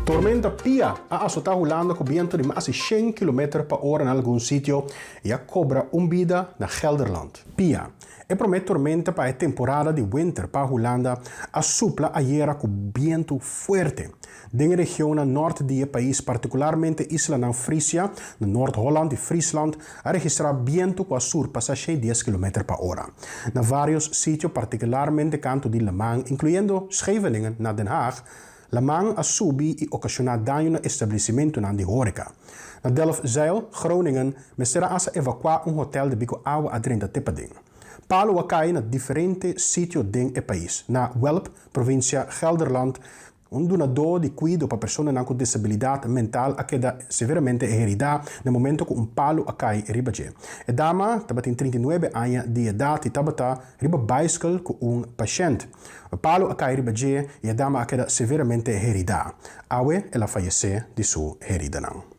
Tormenta Pia a asotá Hulanda ku bientu di mas di shen kilometer pa ora na algun sitio i a kobra un bida na Gelderland. Pia, e promé tormenta pa e temporada di winter pa Hulanda, a supla ayera ku bientu fuerte. Den e regionnan nort di e pais, partikularmente islanan Frisia, na Noord-Holland i Friesland, a registrá bientu ku a surpasá shei dies kilometer pa ora. Na vários sitio, partikularmente kantu di laman, inkluyendo Scheveningen na Den Haag, laman a subi i okashoná daño na establesimentunan di hóreka. Na Delfzijl, Groningen, mester a asa evakuá un hotèl debí ku awa a drenta te paden. Palu a kai na diferente sitio den e pais. Na Welp, provinsia Gelderland, Un dunadó di kuido pa personanan ku desabilidat mental a keda severamente heridá na momento ku un palu a kai riba dje. E dama tabatin 39 aña di edat i tabata riba baiskel ku un pashènt. E palu a kai riba dje i e dama a keda severamente heridá. Awe el a fayesé di su heridanan.